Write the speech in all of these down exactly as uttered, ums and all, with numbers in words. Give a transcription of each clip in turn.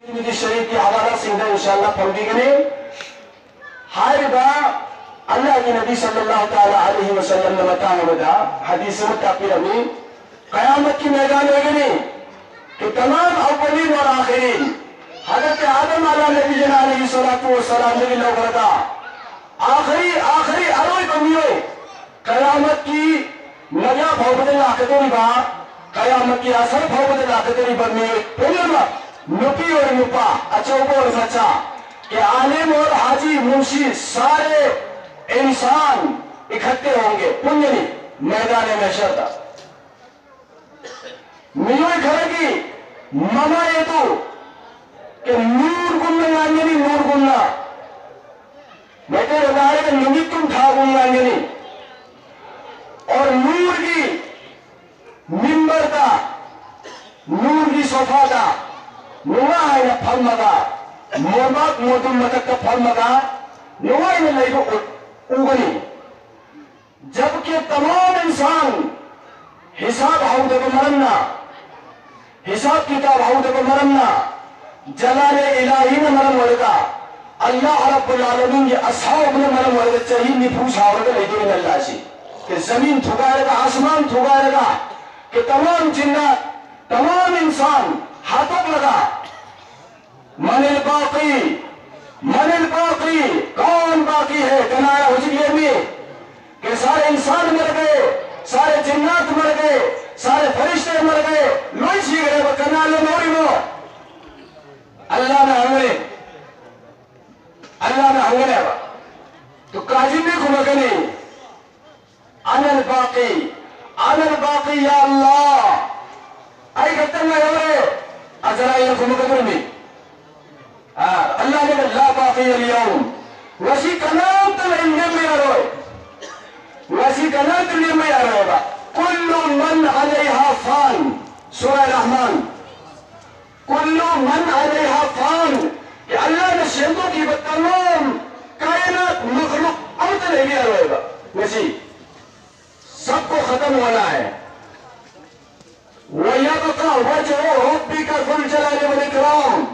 ꯇꯤꯔꯃꯤꯖꯤ ꯁꯔꯤꯐꯀꯤ ꯍꯋꯥꯂꯥꯁꯤꯡꯗ ꯏꯟꯁꯥ ꯑꯜꯂꯥꯍ ꯐꯪꯕꯤꯒꯅꯤ꯫ ꯍꯥꯏꯔꯤꯕ ꯑꯜꯂꯥꯍꯒꯤ ꯅꯕꯤ ꯁꯜꯂꯜꯂꯥꯍꯨ ꯇꯥꯂꯥ ꯑꯂꯩꯍꯤ ꯋꯁꯜꯂꯝꯅ ꯃꯇꯥꯡ ꯑꯃꯗ ꯍꯗꯤꯁ ꯑꯃ ꯇꯥꯛꯄꯤꯔꯝꯃꯤ꯫ ꯀꯌꯥꯃꯠꯀꯤ ꯃꯩꯗꯥꯟ ꯑꯣꯏꯒꯅꯤ꯫ ꯀꯤ ꯇꯃꯥꯝ ꯑꯋꯂꯤꯟ ꯋꯥ ꯑꯥꯈꯤꯔꯤꯟ, ꯍꯖꯔꯠ ꯑꯥꯗꯝ ꯑꯂꯥ ꯅꯕꯤꯌꯤꯅꯥ ꯑꯂꯩꯍꯤ ꯁꯂꯥꯇꯨ ꯋꯁꯁꯂꯥꯝꯗꯒꯤ ꯂꯧꯈ꯭ꯔꯒ ꯑꯥꯈꯔꯤ, ꯑꯥꯈꯔꯤ ꯑꯔꯣꯏꯕ ꯃꯤꯑꯣꯏ, ꯀꯌꯥꯃꯠꯀꯤ ꯃꯌꯥ ꯐꯥꯎꯕꯗ ꯂꯥꯛꯀꯗꯧꯔꯤꯕ, ꯀꯌꯥꯃꯠꯀꯤ ꯑꯁꯔ ꯐꯥꯎꯕꯗ ꯂꯥꯛꯀꯗꯧꯔꯤꯕ ꯃꯤꯑꯣꯏ ꯄꯨꯝꯅꯃꯛ, ꯅꯨꯄꯤ ꯑꯣꯏꯔꯣ ꯅꯨꯄꯥ, ꯑꯆꯧꯕ ꯑꯣꯏꯔꯣ ꯃꯆꯥ, कि आलिम और हाजी मुंशी सारे इंसान इकट्ठे होंगे, ꯄꯨꯟꯒꯅꯤ ꯃꯩꯗꯥꯟ ꯃꯍꯁꯔꯗ꯫ ꯃꯤꯑꯣꯏ ꯈꯔꯒꯤ ꯃꯃꯥꯏ ꯑꯗꯨ ꯅꯨꯔꯒꯨꯝꯅ ꯉꯥꯟꯒꯅꯤ, ꯅꯨꯔꯒꯨꯝꯅ꯫ ꯃꯩꯇꯩꯂꯣꯟꯗ ꯍꯥꯏꯔꯒ ꯅꯨꯃꯤꯠꯀꯨꯝ ꯊꯥꯒꯨꯝ ꯉꯥꯟꯒꯅꯤ꯫ ꯑꯣꯔ ꯅꯨꯔꯒꯤ ꯃꯤꯝꯕꯔꯗ, ꯅꯨꯔꯒꯤ ꯁꯣꯐꯥꯗ ꯅꯨꯡꯉꯥꯏꯅ ꯐꯝꯃꯒ, ꯃꯣꯝꯕꯥꯛ ꯃꯣꯗꯨꯝ ꯃꯊꯛꯇ ꯐꯝꯃꯒ ꯅꯨꯡꯉꯥꯏꯅ ꯂꯩꯕ ꯎ-, ꯎꯒꯅꯤ꯫ ꯖꯕꯀꯤ ꯇꯃꯥꯝ ꯏꯟꯁꯥꯟ ꯍꯤꯁꯥꯕ ꯍꯧꯗꯕ ꯃꯔꯝꯅ, ꯍꯤꯁꯥꯕ ꯀꯤꯇꯥꯕ ꯍꯧꯗꯕ ꯃꯔꯝꯅ, ꯖꯂꯥꯂꯦ ꯏꯂꯥꯍꯤꯅ ꯃꯔꯝ ꯑꯣꯏꯔꯒ, ꯑꯜꯂꯥꯍ ꯔꯕꯨꯜ ꯑꯥꯂꯃꯤꯟꯒꯤ ꯑꯁꯥꯎꯕꯅ ꯃꯔꯝ ꯑꯣꯏꯔꯒ ꯆꯍꯤ ꯅꯤꯐꯨ ꯁꯥꯎꯔꯒ ꯂꯩꯗꯣꯏꯅꯤ ꯑꯜꯂꯥꯍꯁꯤ꯫ ꯀꯤ ꯖꯃꯤꯟ ꯊꯨꯒꯥꯏꯔꯒ, ꯑꯁꯃꯥꯟ ꯊꯨꯒꯥꯏꯔꯒ, ꯀꯤ ꯇꯃꯥꯝ ꯖꯤꯟꯅꯥꯠ, ꯇꯃꯥꯝ ꯏꯟꯁꯥꯟ ꯍꯥꯠꯇꯣꯛꯂꯒ, من الباقی؟ من الباقی؟ कौन बाकी है? ꯀꯅꯥꯅ ꯍꯧꯖꯤꯛ ꯂꯦꯝꯃꯤ? कि सारे इंसान मर गए, सारे जिन्नात मर गए, सारे फरिश्ते मर गए, ꯂꯣꯏ ꯁꯤꯈ꯭ꯔꯦꯕ, ꯀꯅꯥ ꯂꯦꯝꯍꯧꯔꯤꯅꯣ? ꯑꯜꯂꯥꯍꯅ ꯍꯪꯉꯦ, ꯑꯜꯂꯥꯍꯅ ꯍꯪꯒꯅꯦꯕ꯫ तो काज़िम भी ꯈꯨꯝꯃꯛꯀꯅꯤ, أنا الباقي، أنا الباقي يا الله. ꯑꯩ ꯈꯛꯇ ꯉꯥꯏꯍꯧꯔꯦ꯫ ꯑꯖꯔꯥꯏꯜꯅ ꯈꯨꯝꯃꯛꯀꯗꯧꯔꯤꯃꯤ꯫ ꯑꯥ, ꯑꯜꯂꯥꯍꯅ لا باقي اليوم. ꯉꯁꯤ ꯀꯅꯥꯝꯇ ꯂꯦꯝꯕ ꯌꯥꯔꯣꯏ꯫ ꯉꯁꯤ ꯀꯅꯥꯝꯇ ꯂꯦꯝꯕ ꯌꯥꯔꯣꯏꯕ꯫ كل من عليها فان. ꯁꯨꯔꯥ ꯔꯍꯃꯥꯟ꯫ كل من عليها فان. ꯑꯜꯂꯥꯍꯅ ꯁꯦꯝꯗꯣꯛꯈꯤꯕ ꯇꯃꯥꯝ ꯀꯥꯏꯅꯥꯠ ꯃꯈꯂꯨꯛ ꯑꯃꯠꯇ ꯂꯩꯕ ꯌꯥꯔꯣꯏꯕ ꯉꯁꯤ꯫ सबको खत्म होना है. ويبقى وجه ربك ذو الجلال والإكرام.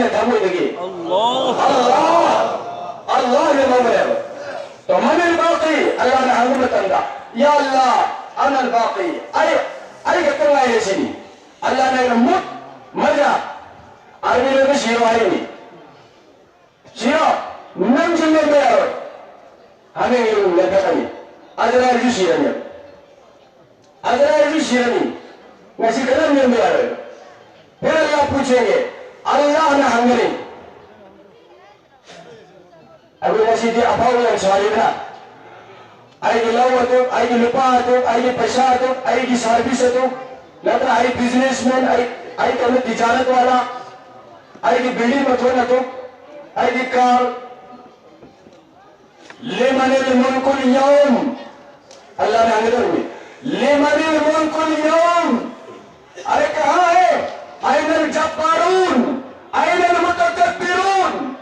ꯊꯃꯣꯏꯗꯒꯤ꯫ ꯑꯜꯂꯥꯍ꯫ ꯑꯜꯂꯥꯍ, ꯑꯜꯂꯥꯍꯅ ꯂꯧꯕꯅꯦꯕ꯫ ꯇꯣ ꯃꯅꯤꯜ ꯕꯥꯀꯤ, ꯑꯜꯂꯥꯍꯅ ꯍꯪꯕ ꯃꯇꯝꯗ, "ꯌꯥ ꯑꯜꯂꯥꯍ, ꯑꯅꯜ ꯕꯥꯀꯤ, ꯑꯩ, ꯑꯩ ꯈꯛꯇ ꯉꯥꯏꯔꯦ" ꯁꯤꯅꯤ꯫ ꯑꯜꯂꯥꯍꯅ ꯑꯩꯅ ꯃꯨꯠ, ꯃꯖꯥ, ꯑꯥꯔꯃꯤ ꯂꯣꯏꯅ ꯁꯤꯔꯣ ꯍꯥꯏꯔꯤꯅꯤ꯫ ꯁꯤꯔꯣ, ꯅꯪꯁꯨ ꯂꯦꯝꯕ ꯌꯥꯔꯣꯏ꯫ ꯍꯥꯃꯦꯡ ꯌꯦꯔꯨꯝ ꯂꯦꯞꯊꯣꯛꯀꯅꯤ꯫ ꯑꯖꯔꯥꯏꯜꯁꯨ ꯁꯤꯔꯅꯤ꯫ ꯑꯖꯔꯥꯏꯜꯁꯨ ꯁꯤꯔꯅꯤ꯫ ꯉꯁꯤ ꯀꯅꯥꯝ ꯂꯦꯝꯕ ꯌꯥꯔꯣꯏ꯫ ꯐꯤꯔ ꯑꯜꯂꯥꯍ ꯄꯨꯁꯦꯡꯒꯦ, ꯑꯜꯂꯥꯍꯅ ꯍꯪꯒꯅꯤ꯫ ꯑꯗꯨ ꯉꯁꯤꯗꯤ ꯑꯐꯥꯎꯕ ꯌꯥꯝ ꯁꯥꯔꯤꯗꯅ, ꯑꯩꯒꯤ ꯂꯧ ꯑꯗꯨ, ꯑꯩꯒꯤ ꯂꯨꯄꯥ ꯑꯗꯨ, ꯑꯩꯒꯤ ꯄꯩꯁꯥ ꯑꯗꯨ, ꯑꯩꯒꯤ ꯁꯥꯔꯚꯤꯁ ꯑꯗꯨ, ꯅꯠꯇ꯭ꯔ ꯑꯩ ꯕꯤꯖꯤꯅꯦꯁꯃꯦꯟ, ꯑꯩ, ꯑꯩ ꯀꯩꯅꯣ ꯇꯤꯖꯥꯔꯠ ꯋꯥꯂꯥ, ꯑꯩꯒꯤ ꯕꯤꯜꯗꯤꯡ ꯃꯊꯣꯟ ꯑꯗꯨ, ꯑꯩꯒꯤ ꯀꯥꯔ, ꯂꯤꯃꯅꯤꯜ ꯃꯨꯜꯀꯨꯜ ꯌꯧꯝ? ꯑꯜꯂꯥꯍꯅ ꯍꯪꯒꯗꯧꯔꯤꯅꯤ꯫ ꯂꯤꯃꯅꯤꯜ ꯃꯨꯜꯀꯨꯜ ꯌꯧꯝ? ꯑꯔꯦ ꯀꯍꯥ ꯍꯦ? ꯑꯩꯅꯜ ꯖꯕꯥꯔꯨꯟ? ꯑꯩꯅꯜ ꯃꯨꯇꯀꯕꯤꯔꯨꯟ?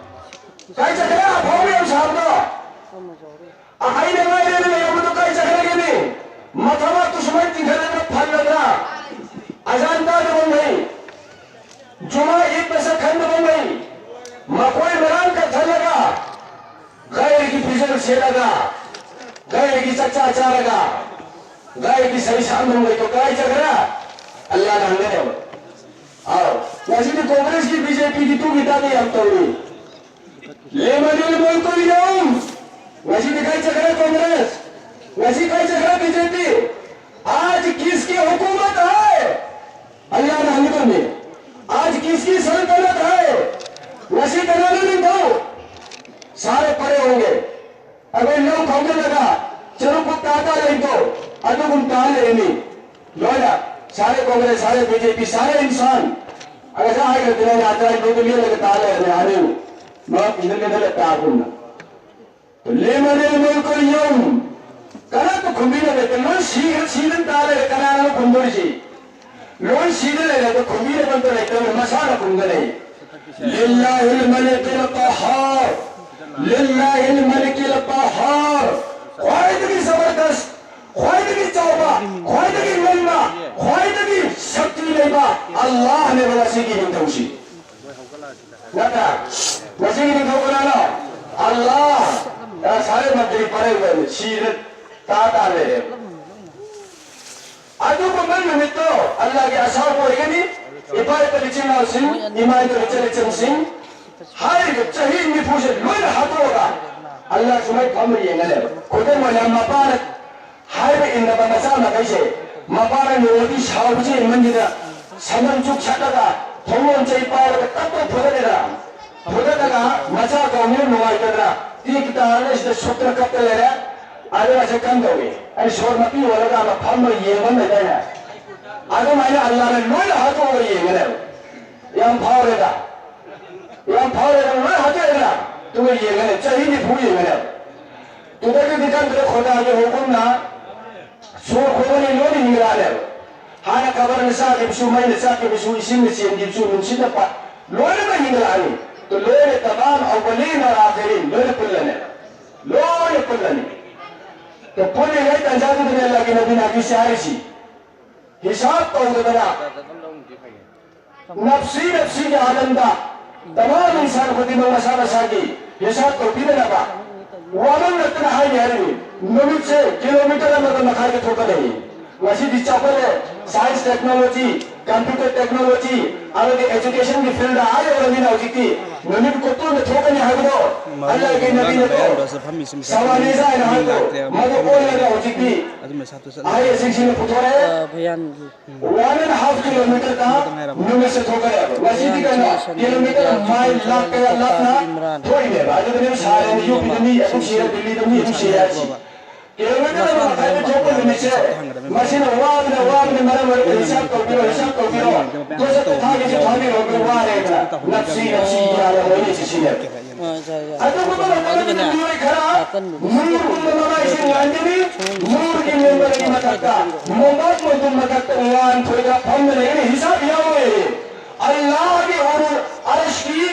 ꯀꯥꯏ ꯆꯠꯈ꯭ꯔꯦ ꯑꯐꯥꯎꯕ ꯌꯥꯝ ꯁꯥꯕꯗꯣ? ꯑꯍꯩꯅ ꯉꯥꯏꯔꯦꯅ ꯂꯩꯔꯝꯕꯗꯣ ꯀꯥꯏ ꯆꯠꯈ꯭ꯔꯒꯦꯅꯦ? ꯃꯊꯕꯥꯛꯇꯨ ꯁꯨꯃꯥꯏꯅ ꯆꯤꯡꯈꯠꯂꯒ ꯐꯜꯂꯒ ꯑꯖꯥꯟ ꯇꯥꯗꯕ ꯉꯩ, ꯖꯨꯃꯥ ꯏꯗ ꯃꯁꯛ ꯈꯪꯗꯕ ꯉꯩ, ꯃꯈꯣꯏ ꯃꯔꯥꯡ ꯀꯛꯊꯠꯂꯒ, ꯒꯩꯔꯒꯤ ꯐꯤꯖꯣꯜ ꯁꯦꯠꯂꯒ, ꯒꯩꯔꯒꯤ ꯆꯥꯛꯆꯥ ꯆꯥꯔꯒ, ꯒꯩꯔꯒꯤ ꯁꯔꯤ ꯁꯥꯟꯗꯣꯡ ꯂꯩꯇꯣ ꯀꯥꯏ ꯆꯠꯈ꯭ꯔꯦ? ꯑꯜꯂꯥꯍꯅ ꯍꯪꯒꯅꯦꯕ꯫ ꯑꯥꯎ, ꯉꯁꯤꯗꯤ ꯀꯣꯡꯒ꯭ꯔꯦꯁꯀꯤ ꯕꯤꯖꯦꯄꯤꯒꯤ ꯇꯨꯒꯤ ꯇꯥꯒꯤ ꯌꯥꯝ ꯇꯧꯔꯤ꯫ ꯂꯤꯃꯅꯤꯜ ꯃꯨꯜꯀꯨꯜ ꯌꯧꯝ? ꯉꯁꯤꯗꯤ ꯀꯥꯏ ꯆꯠꯈ꯭ꯔꯦ ꯀꯣꯡꯒ꯭ꯔꯦꯁ? ꯉꯁꯤ ꯀꯥꯏ ꯆꯠꯈ꯭ꯔꯦ ꯕꯤꯖꯦꯄꯤ? आज किसकी हुकूमत है? अल्लाह ने हमें, आज किसकी सल्तनत है? ꯉꯁꯤ ꯀꯅꯥꯅ ꯅꯤꯡꯊꯧ? सारे पड़े होंगे। ꯑꯩꯈꯣꯏ ꯂꯧ ꯈꯥꯎꯖꯤꯜꯂꯒ ꯆꯔꯨꯛ ꯇꯥ ꯇꯥ ꯂꯩꯕꯗꯣ, ꯑꯗꯨꯒꯨꯝ ꯇꯥ ꯂꯩꯔꯅꯤ꯫ ꯂꯣꯏꯅ, सारे कांग्रेस, सारे बीजेपी, सारे इंसान, ꯑꯩ ꯉꯁꯥꯏ ꯍꯥꯏꯈ꯭ꯔꯗꯨꯅ, ꯑꯩꯅ ꯑꯇꯩ ꯂꯣꯏꯅ ꯂꯦꯜꯂꯒ ꯇꯥ ꯂꯩꯔꯅꯤ, ꯍꯥꯏꯅꯤꯡ ꯃꯔꯛ ꯏꯟꯗ ꯂꯦꯜꯂꯒ ꯇꯥꯒꯨꯝꯅ꯫ ꯂꯤꯃꯅꯤꯜ ꯃꯨꯜꯀꯨꯜ ꯌꯧꯝ? ꯀꯅꯥꯇ ꯈꯨꯝꯕꯤꯅꯕ ꯂꯩꯇꯦ, ꯂꯣꯏ ꯁꯤꯈ꯭ꯔ, ꯁꯤꯗꯅ ꯇꯥ ꯂꯩꯔꯦ, ꯀꯅꯥꯅꯣ ꯈꯨꯝꯗꯣꯔꯤꯁꯤ? ꯂꯣꯏ ꯁꯤꯗ ꯂꯩꯔꯦ, ꯑꯗꯣ ꯈꯨꯝꯕꯤꯅꯕ ꯑꯝꯇ ꯂꯩꯇꯕꯅꯤꯅ ꯃꯁꯥꯅ ꯈꯨꯝꯒꯅꯤ꯫ ꯂꯤꯜꯂꯥꯍꯤꯜ ꯃꯂꯤꯀꯤꯜ ꯀꯍꯥꯔ, ꯂꯤꯜꯂꯥꯍꯤꯜ ꯃꯂꯤꯀꯤꯜ ꯀꯍꯥꯔ, ꯈ꯭ꯋꯥꯏꯗꯒꯤ ꯖꯕꯔꯗꯁ, ꯈ꯭ꯋꯥꯏꯗꯒꯤ ꯆꯥꯎꯕ, ꯈ꯭ꯋꯥꯏꯗꯒꯤ ꯉꯝꯕ, ꯈ꯭ꯋꯥꯏꯗꯒꯤ ꯁꯛꯇꯤ ꯂꯩꯕ ꯑꯜꯂꯥꯍꯅꯦꯕ ꯉꯁꯤꯒꯤ ꯅꯤꯡꯊꯧꯁꯤ꯫ ꯅꯠꯇ꯭ꯔꯥ? ꯉꯁꯤꯒꯤ ꯅꯤꯡꯊꯧ ꯀꯅꯥꯅꯣ? ꯑꯜꯂꯥꯍ꯫ ꯉꯁꯥꯏ ꯃꯟꯇ꯭ꯔꯤ ꯄꯔꯦꯡ ꯑꯣꯏꯅ ꯁꯤꯔ ꯇꯥ ꯇꯥ ꯂꯩꯔꯦ꯫ ꯑꯗꯨꯒꯨꯝꯕ ꯅꯨꯃꯤꯠꯇꯣ ꯑꯜꯂꯥꯍꯒꯤ ꯑꯁꯥꯎꯕ ꯑꯣꯏꯒꯅꯤ꯫ ꯏꯄꯥ ꯏꯄꯨ ꯏꯆꯤꯟ ꯏꯅꯥꯎꯁꯤꯡ, ꯏꯃꯥ ꯏꯄꯥ ꯏꯆꯟ ꯏꯆꯟꯁꯤꯡ, ꯍꯥꯏꯔꯤꯕ ꯆꯍꯤ ꯅꯤꯐꯨꯁꯦ ꯂꯣꯏꯅ ꯍꯥꯠꯇꯣꯛꯑꯒ ꯑꯜꯂꯥꯍ ꯁꯨꯃꯥꯏꯅ ꯐꯝꯃ ꯌꯦꯡꯉ ꯂꯩꯕ꯫ ꯈꯨꯗꯝ ꯑꯣꯏꯅ ꯃꯄꯥꯅ ꯍꯥꯏꯕ ꯏꯟꯗꯕ ꯃꯆꯥ ꯃꯈꯩꯁꯦ ꯃꯄꯥꯅ ꯅꯣꯡꯃꯗꯤ ꯁꯥꯎꯕꯁꯦ ꯏꯟꯃꯟꯒꯤꯗ ꯁꯝꯕꯜ ꯆꯨꯛ ꯁꯠꯂꯒ ꯊꯣꯡꯂꯣꯟ ꯆꯩ ꯄꯥꯏꯔꯒ ꯇꯞ ꯇꯞ ꯐꯨꯗꯠꯂꯤꯗꯅ꯫ ꯐꯨꯗꯠꯂꯒ ꯃꯆꯥ ꯀꯧꯕꯅꯤꯅ ꯅꯨꯡꯉꯥꯏꯇꯗꯅ ꯇꯦꯛ ꯇꯥꯔꯒ ꯁꯤꯗ ꯁꯨꯛꯇꯅ ꯀꯞꯇ ꯂꯩꯔꯦ꯫ ꯑꯗꯨꯒ ꯁꯤ ꯀꯝꯗꯧꯏ? ꯑꯩ ꯁꯣꯔ ꯃꯄꯤ ꯍꯣꯜꯂꯒ ꯑꯃ ꯐꯝꯃ ꯌꯦꯡꯕ ꯑꯃ ꯂꯩꯗꯥꯏꯅꯦ? ꯑꯗꯨꯃꯥꯏꯅ ꯑꯜꯂꯥꯅ ꯂꯣꯏꯅ ꯍꯥꯠꯇꯣꯛꯑꯒ ꯌꯦꯡꯉꯅꯦꯕ꯫ ꯌꯥꯝ ꯐꯥꯎꯔꯦꯗ꯫ ꯌꯥꯝ ꯐꯥꯎꯔꯦꯗ, ꯂꯣꯏ ꯍꯥꯠꯇꯣꯛꯑꯦꯗꯅ꯫ ꯑꯗꯨꯒ ꯌꯦꯡꯉꯅꯤ, ꯆꯍꯤ ꯅꯤꯐꯨ ꯌꯦꯡꯉꯅꯦꯕ꯫ ꯇꯨꯗꯒꯤꯗꯤ ꯀꯟꯗ꯭ꯔꯦ ꯈꯣꯗꯥꯒꯤ ꯍꯨꯀꯨꯝꯅ ꯁꯣꯔ ꯈꯣꯡꯒꯅꯤ ꯂꯣꯏꯅ ꯍꯤꯡꯒꯠꯂꯛꯑꯅꯦꯕ꯫ ꯍꯥꯟꯅ ꯀꯕꯔꯅ ꯆꯥꯈꯤꯕꯁꯨ, ꯃꯩꯅ ꯆꯥꯈꯤꯕꯁꯨ, ꯏꯁꯤꯡꯅ ꯆꯦꯟꯈꯤꯕꯁꯨ, ꯅꯨꯡꯁꯤꯠꯅ ꯄꯥ-, ꯂꯣꯏꯅꯃꯛ ꯍꯤꯡꯒꯠꯂꯛꯑꯅꯤ꯫ ꯇꯨ ꯂꯣꯏꯅ ꯇꯃꯥꯝ ꯑꯧꯕꯂꯤꯟ ꯑꯣꯔ ꯑꯥꯈꯤꯔꯤꯟ ꯂꯣꯏꯅ ꯄꯨꯜꯂꯅꯦꯕ꯫ ꯂꯣꯏꯅ ꯄꯨꯜꯂꯅꯤ꯫ ꯇꯨ ꯄꯨꯜꯂꯤꯉꯩ ꯇꯟꯖꯥꯗꯨꯗꯅꯦ ꯑꯜꯂꯥꯍꯒꯤ ꯅꯕꯤꯅ ꯍꯗꯤꯁ ꯍꯥꯏꯔꯤꯁꯤ꯫ ꯍꯤꯁꯥꯕ ꯇꯧꯗꯗꯅ ꯅꯞꯁꯤ ꯅꯞꯁꯤꯒꯤ ꯑꯥꯂꯝꯗ ꯇꯃꯥꯝ ꯏꯟꯁꯥꯟ ꯈꯨꯗꯤꯡꯃꯛ ꯃꯁꯥ ꯃꯁꯥꯒꯤ ꯍꯤꯁꯥꯕ ꯇꯧꯕꯤꯅꯅꯕ ꯋꯥꯃꯟ ꯅꯠꯇꯅ ꯍꯥꯏꯔꯤ ꯍꯥꯏꯔꯤꯅꯤ꯫ ꯅꯨꯃꯤꯠꯁꯦ ꯀꯤꯂꯣꯃꯤꯇꯔ ꯑꯃꯒ ꯃꯈꯥꯏꯗ ꯊꯣꯛꯀꯗꯧꯔꯤ꯫ ꯉꯁꯤꯗꯤ ꯆꯥꯎꯈꯠꯂꯦ, ꯁꯥꯏꯟꯁ ꯇꯦꯛꯅꯣꯂꯣꯖꯤ, ꯀꯝꯄ꯭ꯌꯨꯇꯔ ꯇꯦꯛꯅꯣꯂꯣꯖꯤ, ꯑꯃꯗꯤ ꯑꯦꯖꯨꯀꯦꯁꯟꯒꯤ ꯐꯤꯜꯗ ꯑꯥ ꯌꯧꯔꯕꯅꯤꯅ ꯍꯧꯖꯤꯛꯇꯤ ꯅꯨꯃꯤꯠ ꯀꯨꯟꯊꯣꯝꯗ ꯊꯣꯛꯀꯅꯤ ꯍꯥꯏꯕꯗꯣ ꯑꯜꯂꯥꯍꯒꯤ ꯅꯕꯤꯅꯀꯣ ꯁꯋꯥꯅꯤꯖ ꯍꯥꯏꯅ ꯍꯥꯏꯕꯗꯣ ꯃꯗꯨ ꯑꯣꯜꯂꯒ ꯍꯧꯖꯤꯛꯇꯤ ꯑꯍꯩ ꯑꯁꯤꯡꯁꯤꯡꯅ ꯄꯨꯊꯣꯔꯛꯑꯦ꯫ ꯑ, ꯚꯌꯥꯟꯒꯤ ꯋꯥꯟ ꯑꯦꯟ ꯍꯥꯐ ꯀꯤꯂꯣꯃꯤꯇꯔꯗ ꯅꯨꯃꯤꯠꯁꯦ ꯊꯣꯛꯀꯅꯦꯕ꯫ ꯉꯁꯤꯗꯤ ꯀꯩꯅꯣ, ꯀꯤꯂꯣꯃꯤꯇꯔ ꯃꯥꯏꯜ ꯂꯥꯈ ꯀꯌꯥ ꯂꯥꯞꯅ ꯊꯣꯛꯏꯅꯦꯕ꯫ ꯑꯗꯨꯗꯅꯦꯕ ꯁꯥꯔꯦꯅ ꯌꯣꯛꯄꯤꯗꯅꯤ, ꯑꯗꯨꯝ ꯁꯤꯔ ꯗꯤꯜꯂꯤꯗꯅꯤ, ꯑꯗꯨꯝ ꯁꯤꯔꯦ ꯍꯥꯏꯁꯤ꯫ ꯀꯤꯂꯣꯃꯤꯇꯔ ꯑꯃ ꯃꯈꯥꯏꯗ ꯊꯣꯛꯄ ꯅꯨꯃꯤꯠꯁꯦ, ꯃꯁꯤꯅ ꯋꯥꯕꯅ, ꯋꯥꯕꯅ ꯃꯔꯝ ꯑꯣꯏꯔꯒ ꯍꯤꯁꯥꯕ ꯇꯧꯕꯤꯔꯣ, ꯍꯤꯁꯥꯕ ꯇꯧꯕꯤꯔꯣ꯫ ꯗꯣꯁꯠꯇ ꯊꯥꯒꯤꯁꯤ ꯊꯥꯕꯤꯔꯣ, ꯑꯩꯈꯣꯏ ꯋꯥꯔꯦꯅ꯫ ꯅꯞꯁꯤ, ꯅꯞꯁꯤ ꯌꯥꯅ ꯃꯣꯏꯅ ꯁꯤꯁꯤꯅꯦꯕ꯫ ꯑꯗꯨꯒꯨꯝꯕ ꯃꯇꯝꯗ ꯃꯤꯑꯣꯏ ꯈꯔ ꯅꯨꯔꯒꯨꯝꯕ ꯃꯃꯥꯏꯁꯤꯡ ꯉꯥꯟꯒꯅꯤ, ꯅꯨꯔꯒꯤ ꯃꯦꯝꯕꯔꯒꯤ ꯃꯊꯛꯇ, ꯃꯣꯝꯕꯥꯛ ꯃꯣꯟꯗꯨꯝ ꯃꯊꯛꯇ ꯉꯥꯟꯊꯣꯏꯗ ꯐꯝꯗꯨꯅ ꯂꯩꯒꯅꯤ, ꯍꯤꯁꯥꯕ ꯌꯥꯎꯔꯣꯏ꯫ ꯑꯜꯂꯥꯍꯒꯤ ꯎꯔꯨ-, ꯑꯔꯁꯀꯤ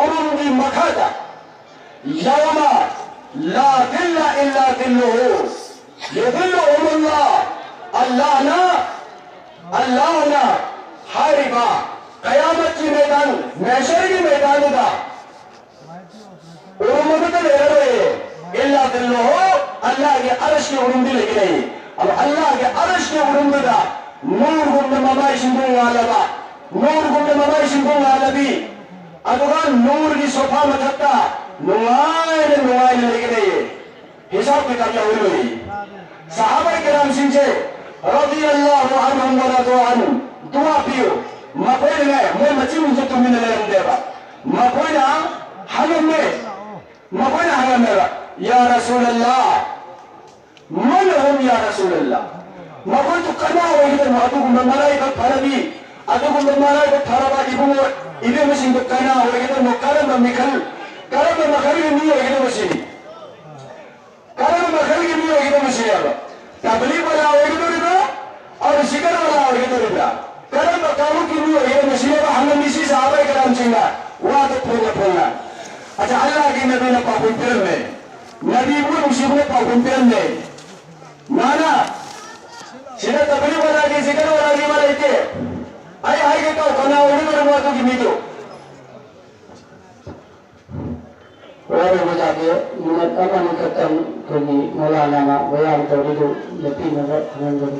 ꯎꯔꯨꯝꯒꯤ ꯃꯈꯥꯗ, ꯌꯧꯃ ꯂꯥ ꯙꯤꯜꯂ ꯏꯜꯂꯥ ꯙꯤꯜꯂꯨꯍꯨ, ꯌꯨꯙꯤꯜꯂꯨꯍꯨꯃꯨꯜꯂꯥꯍ꯫ ꯑꯜꯂꯥꯍꯅ, ꯑꯜꯂꯥꯍꯅ ꯍꯥꯏꯔꯤꯕ ꯀꯌꯥꯃꯠꯀꯤ ꯃꯩꯗꯥꯟ, ꯃꯍꯁꯔꯒꯤ ꯃꯩꯗꯥꯟꯗꯨꯗ ꯎꯔꯨꯝ ꯑꯃꯠꯇ ꯂꯩꯔꯔꯣꯏ꯫ ꯏꯜꯂꯥ ꯙꯤꯜꯂꯨꯍꯨ, ꯑꯜꯂꯥꯍꯒꯤ ꯑꯔꯁꯀꯤ ꯎꯔꯨꯝꯗꯤ ꯂꯩꯒꯅꯤ꯫ ꯑꯗꯣ ꯑꯜꯂꯥꯍꯒꯤ ꯑꯔꯁꯀꯤ ꯎꯔꯨꯝꯗꯨꯗ ꯅꯨꯔꯒꯨꯝꯅ ꯃꯃꯥꯏꯁꯤꯡꯗꯨ ꯉꯥꯜꯂꯕ, ꯅꯨꯔꯒꯨꯝꯅ ꯃꯃꯥꯏꯁꯤꯡꯗꯨ ꯉꯥꯜꯂꯕꯤ, ꯑꯗꯨꯒ ꯅꯨꯔꯒꯤ ꯁꯣꯐꯥ ꯃꯊꯛꯇ ꯅꯨꯡꯉꯥꯏꯅ, ꯅꯨꯡꯉꯥꯏꯅ ꯂꯩꯒꯅꯤ꯫ ꯍꯤꯁꯥꯕ ꯀꯤꯇꯥꯕ ꯌꯥꯎꯔꯣꯏ꯫ ꯁꯍꯥꯕꯥ ꯀꯤꯔꯥꯝꯁꯤꯡꯁꯦ ꯔꯗꯤꯌꯜꯂꯥꯍꯨ ꯑꯟꯍꯨꯝ ꯋ ꯔꯗꯨ ꯑꯟꯍꯨ, ꯗꯨꯋꯥ ꯄꯤꯌꯨ꯫ ꯃꯈꯣꯏꯅꯅꯦ, ꯃꯣꯏ ꯃꯆꯤꯟꯁꯨ ꯇꯨꯃꯤꯟꯅ ꯂꯩꯔꯝꯗꯦꯕ꯫ ꯃꯈꯣꯏꯅ ꯍꯪꯉꯝꯃꯦ, ꯃꯈꯣꯏꯅ ꯍꯪꯉꯝꯃꯦꯕ, "ꯌꯥ ꯔꯁꯨꯂꯜꯂꯥꯍ, ꯃꯟ ꯍꯨꯝ ꯌꯥ ꯔꯁꯨꯂꯜꯂꯥꯍ?" ꯃꯈꯣꯏꯗꯨ ꯀꯅꯥ ꯑꯣꯏꯒꯗꯕꯅꯣ? ꯑꯗꯨꯒꯨꯝꯕ ꯃꯔꯥꯏꯕꯛ ꯐꯔꯕꯤ, ꯑꯗꯨꯒꯨꯝꯕ ꯃꯔꯥꯏꯕꯛ ꯐꯔꯕ ꯏꯕꯨꯡꯉꯣ, ꯏꯕꯦꯝꯃꯁꯤꯡꯗꯨ ꯀꯅꯥ ꯑꯣꯏꯒꯗꯕꯅꯣ? ꯀꯔꯝꯕ ꯃꯤꯈꯜ, ꯀꯔꯝꯕ ꯃꯈꯜꯒꯤ ꯃꯤ ꯑꯣꯏꯒꯗꯕ ꯁꯤꯅꯤ? ꯀꯔꯝꯕ ꯃꯈꯜꯒꯤ ꯃꯤ ꯑꯣꯏꯒꯗꯕ ꯁꯤꯅꯦꯕ? ꯇꯕꯂꯤꯒ ꯋꯥꯂꯥ ꯑꯣꯏꯒꯗꯧꯔꯤꯕ꯭ꯔꯥ? ꯑꯣꯔ ꯖꯤꯀꯔ ꯋꯥꯂꯥ ꯑꯣꯏꯒꯗꯧꯔꯤꯕ꯭ꯔꯥ? ꯀꯔꯝꯕ ꯀꯥꯡꯂꯨꯞꯀꯤ ꯃꯤ ꯑꯣꯏꯒꯗꯕ ꯁꯤꯅꯦꯕ ꯍꯪꯉꯝꯃꯤꯁꯤ ꯁꯍꯥꯕꯥ ꯀꯔꯥꯝꯁꯤꯡꯅ ꯋꯥꯗꯣ ꯐꯣꯡꯅ ꯐꯣꯡꯅ꯫ ꯑꯆꯥ, ꯑꯜꯂꯥꯍꯒꯤ ꯅꯕꯤꯅ ꯄꯥꯎꯈꯨꯝ ꯄꯤꯔꯝꯃꯦ꯫ ꯅꯕꯤꯕꯨ ꯅꯨꯡꯁꯤꯕꯅ ꯄꯥꯎꯈꯨꯝ ꯄꯤꯔꯝꯃꯦ꯫ ꯃꯥꯅ ꯁꯤꯗ ꯇꯕꯂꯤꯒ ꯋꯥꯂꯥꯒꯤ, ꯖꯤꯀꯔ ꯋꯥꯂꯥꯒꯤ ꯋꯥ ꯂꯩꯇꯦ꯫ ꯑꯩ ꯍꯥꯏꯒꯦ ꯇꯧ, ꯀꯅꯥ ꯑꯣꯏꯒꯗꯧꯔꯤꯅꯣ ꯑꯗꯨꯒꯤ ꯃꯤꯗꯨ? ꯋꯥꯔꯧꯕ ꯌꯥꯗꯦ, ꯃꯤꯅꯠ ꯑꯃ ꯑꯅꯤ ꯈꯛꯇꯪ ꯑꯩꯈꯣꯏꯒꯤ ꯃꯧꯂꯥꯅꯥꯅ ꯕꯌꯥꯟ ꯇꯧꯔꯤꯗꯨ ꯂꯦꯞꯄꯤꯅꯕ ꯈꯪꯍꯟꯖꯔꯤ꯫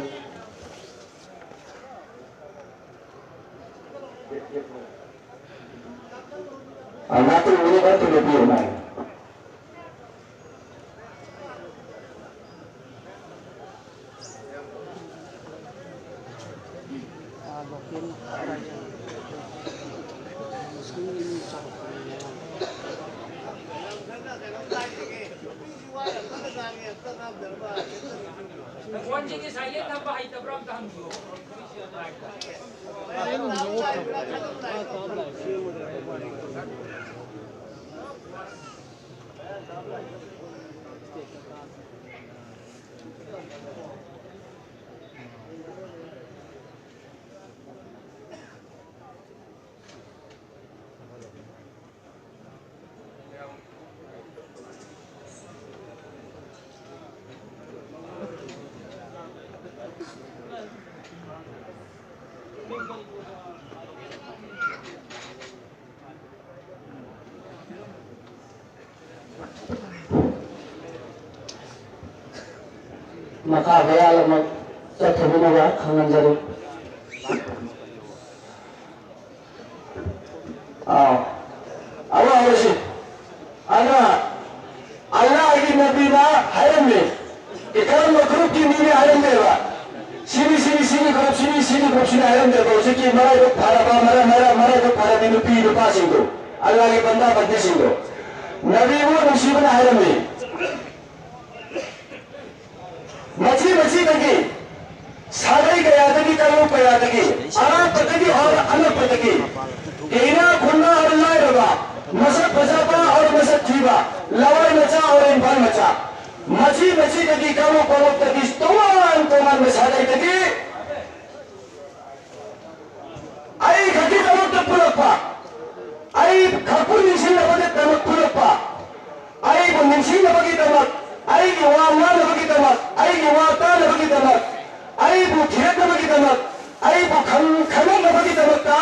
ꯑ, ꯉꯥꯛꯇꯪ ꯃꯤꯅꯤꯠ ꯑꯃꯇ ꯂꯦꯞꯄꯤꯌꯨ, ꯃꯥꯏ꯫ ꯐꯣꯟꯁꯤꯗꯤ silent ꯊꯝꯕ ꯍꯩꯇꯕ꯭ꯔꯥ ꯑꯝꯇ ꯍꯪꯕꯤꯌꯨ꯫ ꯃꯈꯥ ꯃꯌꯥꯜ ꯑꯃ ꯆꯠꯊꯕꯤꯅꯕ ꯈꯪꯍꯟꯖꯔꯤ꯫ ꯑꯥ, ꯑꯃ ꯍꯧꯔꯁꯤ꯫ ꯑꯗ ꯑꯜꯂꯥꯍꯒꯤ ꯅꯕꯤꯅ ꯍꯥꯏꯔꯝꯃꯤ, ꯀꯔꯝꯕ ꯒ꯭ꯔꯨꯞꯀꯤ ꯃꯤꯅꯤ ꯍꯥꯏꯔꯝꯗꯦꯕ꯫ ꯁꯤꯅꯤ, ꯁꯤꯅꯤ, ꯁꯤꯅꯤ ꯒ꯭ꯔꯨꯞ, ꯁꯤꯅꯤ, ꯁꯤꯅꯤ ꯒ꯭ꯔꯨꯞ, ꯁꯤꯅꯤ ꯍꯥꯏꯔꯝꯗꯦꯕ꯫ ꯍꯧꯖꯤꯛꯀꯤ ꯃꯔꯥꯏꯕꯛ ꯐꯔꯕ, ꯃꯔꯥꯏ, ꯃꯔꯥꯏ, ꯃꯔꯥꯏꯕꯛ ꯐꯔꯕꯤ ꯅꯨꯄꯤ ꯅꯨꯄꯥꯁꯤꯡꯗꯣ, ꯑꯜꯂꯥꯍꯒꯤ ꯕꯟꯗꯥ ꯕꯟꯗꯤꯁꯤꯡꯗꯣ, ꯅꯕꯤꯕꯨ ꯅꯨꯡꯁꯤꯕꯅ ꯍꯥꯏꯔꯝꯃꯤ꯫ ꯃꯆꯤ ꯃꯆꯤꯗꯒꯤ, ꯁꯥꯒꯩ ꯀꯌꯥꯗꯒꯤ, ꯀꯥꯡꯂꯨꯞ ꯀꯌꯥꯗꯒꯤ, ꯑꯔꯥꯞꯄꯗꯒꯤ ꯑꯣꯔ ꯑꯅꯛꯄꯗꯒꯤ, ꯏꯅꯥꯛ ꯈꯨꯟꯕ ꯑꯣꯔ ꯂꯥꯏꯔꯕ, ꯃꯁꯛ ꯐꯖꯕ ꯑꯣꯔ ꯃꯁꯛ ꯊꯤꯕ, ꯂꯋꯥꯏ ꯃꯆꯥ ꯑꯣꯔ ꯏꯝꯐꯥꯜ ꯃꯆꯥ, ꯃꯆꯤ ꯃꯆꯤꯗꯒꯤ, ꯀꯥꯡꯂꯨꯞ ꯀꯥꯡꯂꯨꯞꯇꯒꯤ ꯇꯣꯉꯥꯟ ꯇꯣꯉꯥꯟꯕ ꯁꯥꯒꯩꯗꯒꯤ ꯑꯩ ꯈꯛꯀꯤꯗꯃꯛꯇ ꯄꯨꯔꯛꯄ, ꯑꯩ ꯈꯛꯄꯨ ꯅꯤꯡꯁꯤꯡꯅꯕꯒꯤꯗꯃꯛ ꯄꯨꯔꯛꯄ, ꯑꯩꯕꯨ ꯅꯤꯡꯁꯤꯡꯅꯕꯒꯤꯗꯃꯛ, ꯑꯩꯒꯤ ꯋꯥ ꯉꯥꯡꯅꯕꯒꯤꯗꯃꯛ, ꯑꯩꯒꯤ ꯋꯥ ꯇꯥꯅꯕꯒꯤꯗꯃꯛ, ꯑꯩꯕꯨ ꯊꯤꯔꯛꯅꯕꯒꯤꯗꯃꯛ, ꯑꯩꯕꯨ ꯈꯪ-, ꯈꯪꯂꯛꯅꯕꯒꯤꯗꯃꯛꯇ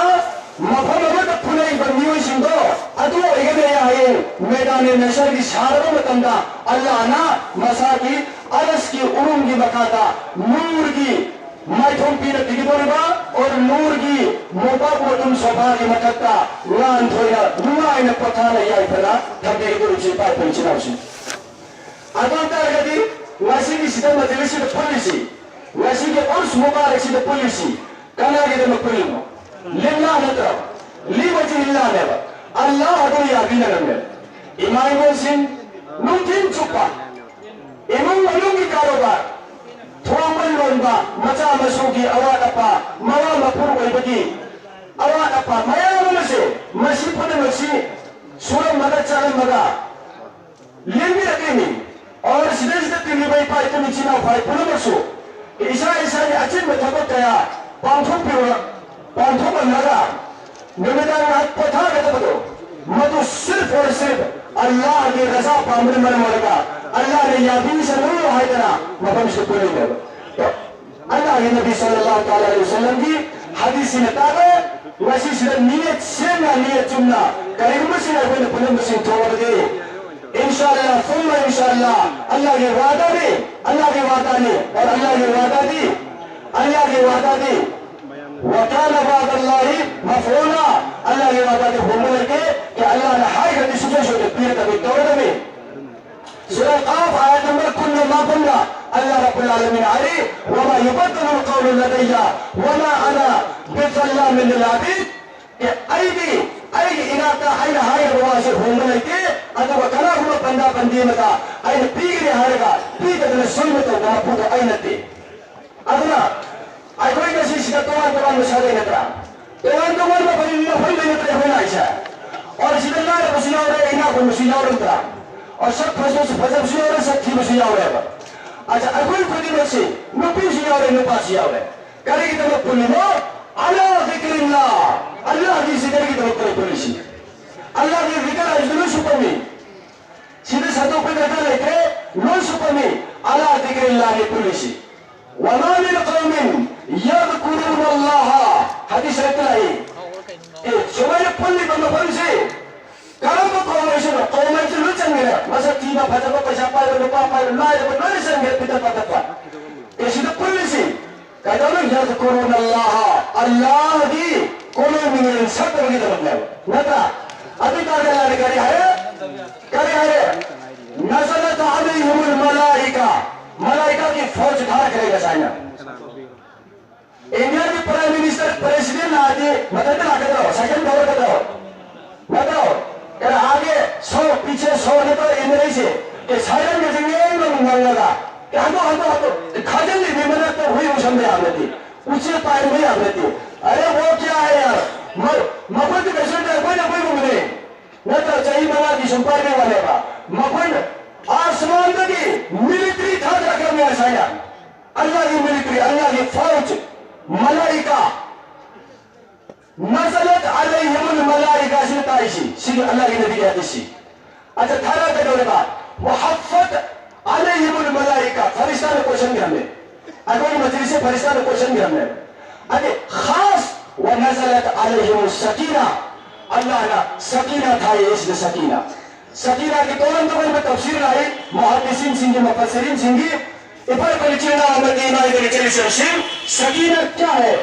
ꯃꯐꯝ ꯑꯃꯗ ꯐꯨꯅꯔꯤꯕ ꯃꯤꯑꯣꯏꯁꯤꯡꯗꯣ, ꯑꯗꯨ ꯑꯣꯏꯒꯅꯤ ꯍꯌꯦꯡ ꯃꯩꯗꯥꯅꯦ ꯃꯍꯁꯔꯒꯤ ꯁꯥꯔꯕ ꯃꯇꯝꯗ ꯑꯜꯂꯥꯍꯅ ꯃꯁꯥꯒꯤ ꯑꯔꯁꯀꯤ ꯎꯔꯨꯝꯒꯤ ꯃꯈꯥꯗ ꯅꯨꯔꯒꯤ ꯃꯥꯏꯊꯣꯡ ꯄꯤꯅ ꯄꯤꯒꯗꯧꯔꯤꯕ ꯑꯣꯔ ꯅꯨꯔꯒꯤ ꯃꯣꯝꯄꯥꯛ ꯃꯣꯇꯨꯝ ꯁꯣꯐꯥꯒꯤ ꯃꯊꯛꯇ ꯉꯥꯟꯊꯣꯏꯅ ꯅꯨꯡꯉꯥꯏꯅ ꯄꯣꯊꯥꯅ ꯌꯥꯏꯐꯅ ꯊꯝꯕꯤꯒꯗꯧꯔꯤꯕꯁꯤ ꯏꯄꯥ ꯏꯄꯨ ꯏꯆꯤꯟ ꯏꯅꯥꯎꯁꯤꯡ꯫ ꯑꯗꯨ ꯑꯣꯏꯇꯥꯔꯒꯗꯤ ꯉꯁꯤꯒꯤ ꯁꯤꯗ ꯃꯖꯂꯤꯁꯁꯤꯗ ꯄꯨꯜꯂꯤꯁꯤ, ꯉꯁꯤꯒꯤ ꯎꯔꯁ ꯃꯨꯕꯥꯔꯛꯁꯤꯗ ꯄꯨꯜꯂꯤꯁꯤ ꯀꯅꯥꯒꯤꯗꯃꯛ ꯄꯨꯜꯂꯤꯅꯣ? ꯂꯤꯜꯂꯥ ꯅꯠꯇ꯭ꯔꯣ? ꯂꯤꯋꯖꯍꯤꯜꯂꯥꯅꯦꯕ꯫ ꯑꯜꯂꯥꯍ ꯑꯗꯨꯅ ꯌꯥꯕꯤꯅꯔꯝꯃꯦ꯫ ꯏꯃꯥ ꯏꯕꯣꯟꯁꯤꯡ ꯅꯨꯡꯊꯤꯟ ꯆꯨꯞꯄ ꯏꯃꯨꯡ ꯃꯅꯨꯡꯒꯤ ꯀꯥꯔꯣꯕꯥꯔ, ꯊꯣꯡꯕ ꯂꯣꯟꯕ, ꯃꯆꯥ ꯃꯁꯨꯒꯤ ꯑꯋꯥꯠ ꯑꯄꯥ, ꯃꯋꯥ ꯃꯄꯨꯔ ꯑꯣꯏꯕꯒꯤ ꯑꯋꯥꯠ ꯑꯄꯥ ꯃꯌꯥꯝ ꯑꯃꯁꯦ, ꯃꯁꯤ ꯄꯨꯝꯅꯃꯛꯁꯤ ꯁꯨꯔꯝꯃꯒ ꯆꯥꯔꯝꯃꯒ ꯂꯦꯡꯕꯤꯔꯛꯂꯤꯅꯤ꯫ ꯑꯣꯔ ꯁꯤꯗꯩꯁꯤꯗ ꯇꯤꯜꯂꯤꯕ ꯏꯄꯥ ꯏꯄꯨ ꯏꯆꯤꯟ ꯏꯅꯥꯎ ꯄꯨꯝꯅꯃꯛꯁꯨ ꯏꯁꯥ ꯏꯁꯥꯒꯤ ꯑꯆꯤꯟꯕ ꯊꯕꯛ ꯀꯌꯥ ꯄꯥꯡꯊꯣꯛꯄꯤꯔ-, ꯄꯥꯡꯊꯣꯛꯂꯝꯂꯒ ꯅꯨꯃꯤꯗꯥꯡ ꯉꯥꯏꯍꯥꯛ ꯄꯣꯊꯥꯒꯗꯕꯗꯣ, ꯃꯗꯨ ꯁꯤꯔꯐ ꯑꯣꯔ ꯁꯤꯔꯐ ꯑꯜꯂꯥꯍꯒꯤ ꯔꯖꯥ ꯄꯥꯝꯕꯅ ꯃꯔꯝ ꯑꯣꯏꯔꯒ ꯑꯜꯂꯥꯍꯅ ꯌꯥꯕꯤꯁꯅꯨ ꯍꯥꯏꯗꯅ ꯃꯐꯝꯁꯤꯗ ꯄꯨꯜꯂꯤꯅꯦꯕ꯫ ꯑꯜꯂꯥꯍꯒꯤ ꯅꯕꯤ ꯁꯜꯂꯜꯂꯥꯍꯨ ꯇꯥꯂꯥ ꯑꯂꯩꯍꯤ ꯋꯁꯜꯂꯝꯒꯤ ꯍꯗꯤꯁꯁꯤꯅ ꯇꯥꯛꯂꯦ, ꯉꯁꯤꯁꯤꯗ ꯅꯤꯌꯠ ꯁꯦꯡꯅ, ꯅꯤꯌꯠ ꯆꯨꯝꯅ ꯀꯔꯤꯒꯨꯝꯕ ꯁꯤꯗ ꯑꯩꯈꯣꯏꯅ ꯄꯨꯜꯂꯝꯕꯁꯤꯡ ꯊꯣꯛꯂꯕꯗꯤ, इंशाअल्लाह, सुम्मा इंशाअल्लाह। अल्लाह के वादा भी, अल्लाह के वादा नहीं, और अल्लाह के वादा भी, अल्लाह के वादा भी। वकान वादल्लाहि मफऊला। अल्लाह के वादा के होने लगे कि अल्लाह ने हाई गति सुबह से पीर तक दौड़ में। सूरह काफ आयत नंबर कुल्लु मा कुल्ला। अल्लाह रब्बुल आलमीन आरी, वमा युबद्दलुल कौलु लदैया, वमा अना बिज़ल्लामिल लिल आबिद। कि ꯑꯩꯗꯤ ꯑꯩꯒꯤ ꯏꯅꯥꯛꯇ ꯑꯩꯅ ꯍꯥꯏꯒꯗꯕ ꯋꯥꯁꯦ ꯍꯣꯡꯕ ꯂꯩꯇꯦ, ꯑꯗꯨꯒ ꯀꯅꯥꯒꯨꯝꯕ ꯄꯟꯗꯥ ꯄꯟꯗꯤ ꯑꯃꯗ ꯑꯩꯅ ꯄꯤꯒꯅꯤ ꯍꯥꯏꯔꯒ ꯄꯤꯗꯗꯅ ꯁꯣꯏꯕ ꯇꯧꯕ ꯃꯄꯨꯗꯣ ꯑꯩ ꯅꯠꯇꯦ꯫ ꯑꯗꯨꯅ ꯑꯩꯈꯣꯏ ꯉꯁꯤ ꯁꯤꯗ ꯇꯣꯉꯥꯟ ꯇꯣꯉꯥꯟꯕ ꯁꯥꯒꯩ ꯅꯠꯇ꯭ꯔꯥ? ꯇꯣꯉꯥꯟ ꯇꯣꯉꯥꯟꯕ ꯃꯐꯝ ꯃꯐꯝꯗꯩ ꯅꯠꯇ꯭ꯔꯥ ꯑꯩꯈꯣꯏ ꯂꯥꯛꯏꯁꯦ? ꯑꯣ, ꯁꯤꯗ ꯂꯥꯏꯔꯕꯁꯨ ꯌꯥꯎꯔꯦ, ꯏꯅꯥꯛ ꯈꯨꯟꯕꯁꯨ ꯌꯥꯎꯔꯝꯗ꯭ꯔꯥ? ꯑꯣ, ꯁꯛ ꯐꯖꯕꯁꯨ ꯐꯖꯕꯁꯨ ꯌꯥꯎꯔꯦ, ꯁꯛ ꯊꯤꯕꯁꯨ ꯌꯥꯎꯔꯦꯕ꯫ ꯑꯆꯥ, ꯑꯩꯈꯣꯏ ꯈꯨꯗꯤꯡꯃꯛꯁꯤ, ꯅꯨꯄꯤꯁꯨ ꯌꯥꯎꯔꯦ, ꯅꯨꯄꯥꯁꯨ ꯌꯥꯎꯔꯦ꯫ ꯀꯔꯤꯒꯤꯗꯃꯛ ꯄꯨꯜꯂꯤꯅꯣ? ꯑꯂꯥ ꯖꯤꯀ꯭ꯔꯤꯜꯂꯥ꯫ ꯑꯜꯂꯥꯍꯒꯤ ꯖꯤꯀꯔꯒꯤꯗꯃꯛꯇ ꯄꯨꯜꯂꯤꯁꯤ꯫ ꯑꯜꯂꯥꯍꯒꯤ ꯖꯤꯀꯔ ꯍꯥꯏꯁꯤꯗ ꯂꯣꯏ ꯁꯨꯞꯄꯝꯃꯤ꯫ ꯁꯤꯗ ꯁꯟꯗꯣꯛꯄ ꯗꯔꯀꯥꯔ ꯂꯩꯇ꯭ꯔꯦ, ꯂꯣꯏ ꯁꯨꯞꯄꯝꯃꯤ꯫ ꯑꯂꯥ ꯖꯤꯀ꯭ꯔꯤꯜꯂꯥꯍꯤ ꯄꯨꯜꯂꯤꯁꯤ꯫ ꯋꯃꯥ ꯃꯤꯟ ꯀꯧꯃꯤꯟ ꯌꯖꯀꯨꯔꯨꯅ ꯑꯜꯂꯥꯍ꯫ ꯍꯗꯤꯁ ꯍꯥꯏꯔꯛꯇ ꯂꯥꯛꯏ꯫ ꯑꯦ, ꯁꯨꯃꯥꯏꯅ ꯄꯨꯜꯂꯤꯕ ꯃꯐꯝꯁꯤ ꯀꯔꯝꯕ ꯀꯧꯝ ꯑꯣꯏꯁꯅꯣ, ꯀꯧꯝ ꯍꯥꯏꯁꯤ ꯂꯣꯏ ꯆꯟꯈ꯭ꯔꯦ꯫ ꯃꯁꯛ ꯊꯤꯕ, ꯐꯖꯕ, ꯄꯩꯁꯥ ꯄꯥꯏꯕ, ꯅꯨꯄꯥ ꯄꯥꯏꯕ, ꯂꯥꯏꯔꯕ ꯂꯣꯏꯅ ꯆꯟꯈ꯭ꯔꯦ, ꯄꯤꯛꯇꯛ ꯄꯥꯊꯛꯄ꯫ ꯑꯦ, ꯁꯤꯗ ꯄꯨꯜꯂꯤꯁꯤ ꯀꯩꯗꯧꯅ? ꯌꯖꯀꯨꯔꯨꯅ ꯑꯜꯂꯥꯍ, ꯑꯜꯂꯥꯍꯒꯤ ꯀꯣꯅꯨꯡ ꯃꯤꯡ ꯁꯛꯇꯕꯒꯤꯗꯃꯛꯅꯦꯕ, ꯅꯠꯇ꯭ꯔꯥ? ꯑꯗꯨ ꯇꯥꯔꯗꯤ ꯑꯜꯂꯥꯍꯅ ꯀꯔꯤ ꯍꯥꯏꯔꯦ? ꯀꯔꯤ ꯍꯥꯏꯔꯦ? ꯅꯖꯂꯠ ꯑꯂꯩꯍꯤꯃꯨꯜ ꯃꯂꯥꯏꯀꯥ, ꯃꯂꯥꯏꯀꯥꯒꯤ ꯐꯧꯖ ꯊꯥꯔꯛꯈ꯭ꯔꯦ ꯉꯁꯥꯏꯅ꯫ ꯏꯟꯗꯤꯌꯥꯒꯤ ꯄ꯭ꯔꯥꯏꯝ ꯃꯤꯅꯤꯁꯇꯔ, ꯄ꯭ꯔꯦꯁꯤꯗꯦꯟ ꯂꯥꯛꯑꯗꯤ ꯃꯊꯟꯇ ꯂꯥꯛꯀꯗ꯭ꯔꯣ? ꯁꯥꯏꯀꯜ ꯊꯧꯔꯛꯀꯗ꯭ꯔꯣ? ꯅꯠꯇ꯭ꯔꯣ? ꯀꯅꯥ ꯑꯥꯒꯦ ꯁꯣ, ꯄꯤꯁꯦ ꯁꯣ ꯅꯠꯇ꯭ꯔꯣ ꯏꯟꯅꯔꯤꯁꯦ? ꯑꯦ, ꯁꯥꯏꯔꯟꯒꯁꯦ ꯉꯦꯡ ꯉꯪ ꯉꯪꯉꯒ, ꯑꯦ, ꯍꯟꯗꯣꯛ, ꯍꯟꯗꯣꯛ, ꯍꯟꯗꯣꯛ, ꯑꯦ, ꯈꯥꯖꯤꯜꯂꯤꯅꯤ ꯃꯅꯥꯛꯇ ꯍꯨꯏ ꯎꯁꯟꯕ ꯌꯥꯕ ꯅꯠꯇꯦ, ꯎꯆꯦꯛ ꯄꯥꯏꯍꯟꯕ ꯌꯥꯕ ꯅꯠꯇꯦ꯫ ꯑꯔꯦ, ꯋꯥ ꯀꯌꯥ ꯍꯥꯏ ꯌꯥꯔ? ꯃ-, ꯃꯈꯣꯏꯗꯤ ꯀꯩꯁꯨ ꯅꯠꯇꯦ, ꯑꯩꯈꯣꯏꯅ ꯑꯩꯈꯣꯏꯒꯨꯝꯕꯅꯦ꯫ ꯅꯠꯇ꯭ꯔ? ꯆꯍꯤ ꯃꯉꯥꯒꯤ ꯁꯨꯝ ꯄꯥꯏꯕꯩ ꯋꯥꯅꯦꯕ꯫ ꯃꯈꯣꯏꯅ ꯑꯥꯁꯃꯥꯟꯗꯒꯤ ꯃꯤꯂꯤꯇꯔꯤ ꯊꯥꯗꯔꯛꯈ꯭ꯔꯕꯅꯦ ꯉꯁꯥꯏꯅ꯫ ꯑꯜꯂꯥꯍꯒꯤ ꯃꯤꯂꯤꯇꯔꯤ, ꯑꯜꯂꯥꯍꯒꯤ ꯐꯧꯖ, ꯃꯂꯥꯏꯀꯥ꯫ ꯅꯖꯂꯠ ꯑꯂꯩꯍꯤꯃꯨꯜ ꯃꯂꯥꯏꯀꯥ ꯁꯤꯅ ꯇꯥꯛꯏꯁꯤ꯫ ꯁꯤꯒꯤ ꯑꯜꯂꯥꯍꯒꯤ ꯅꯕꯤꯒꯤ ꯍꯗꯤꯁꯁꯤ꯫ ꯑꯗ ꯊꯥꯔꯛꯀꯗꯧꯔꯤꯕ, ꯋꯍꯐꯠ ꯑꯂꯩꯍꯤꯃꯨꯜ ꯃꯂꯥꯏꯀꯥ, ꯐꯔꯤꯁꯇꯥꯅ ꯀꯣꯏꯁꯟꯈ꯭ꯔꯕꯅꯦ꯫ ꯑꯩꯈꯣꯏꯒꯤ ꯃꯖꯤꯂꯤꯁꯁꯦ ꯐꯔꯤꯁꯇꯥꯅ ꯀꯣꯏꯁꯟꯈ꯭ꯔꯕꯅꯦ꯫ ꯑꯗꯤ ꯈꯥꯁ ꯋ ꯅꯖꯂꯠ ꯑꯂꯩꯍꯤꯃꯨ ꯁꯀꯤꯅꯥ, ꯑꯜꯂꯥꯍꯅ ꯁꯀꯤꯅꯥ ꯊꯥꯏꯌꯦ, ꯁꯤꯗ ꯁꯀꯤꯅꯥ꯫ ꯁꯀꯤꯅꯥꯒꯤ ꯇꯣꯉꯥꯟ ꯇꯣꯉꯥꯟꯕ ꯇꯐꯁꯤꯔ ꯂꯥꯛꯏ꯫ ꯃꯍꯥꯗꯤꯁꯤꯟꯁꯤꯡꯒꯤ, ꯃꯐꯁꯤꯔꯤꯟꯁꯤꯡꯒꯤ, ꯏꯄꯥ ꯏꯄꯨꯒꯤ ꯏꯆꯤꯜ ꯏꯅꯥꯎ ꯑꯃꯗꯤ ꯏꯃꯥ ꯏꯄꯥꯒꯤ ꯏꯆꯜ ꯏꯆꯦꯁꯤꯡ, ꯁꯀꯤꯅꯥ ꯀꯌꯥ ꯍꯥꯏ?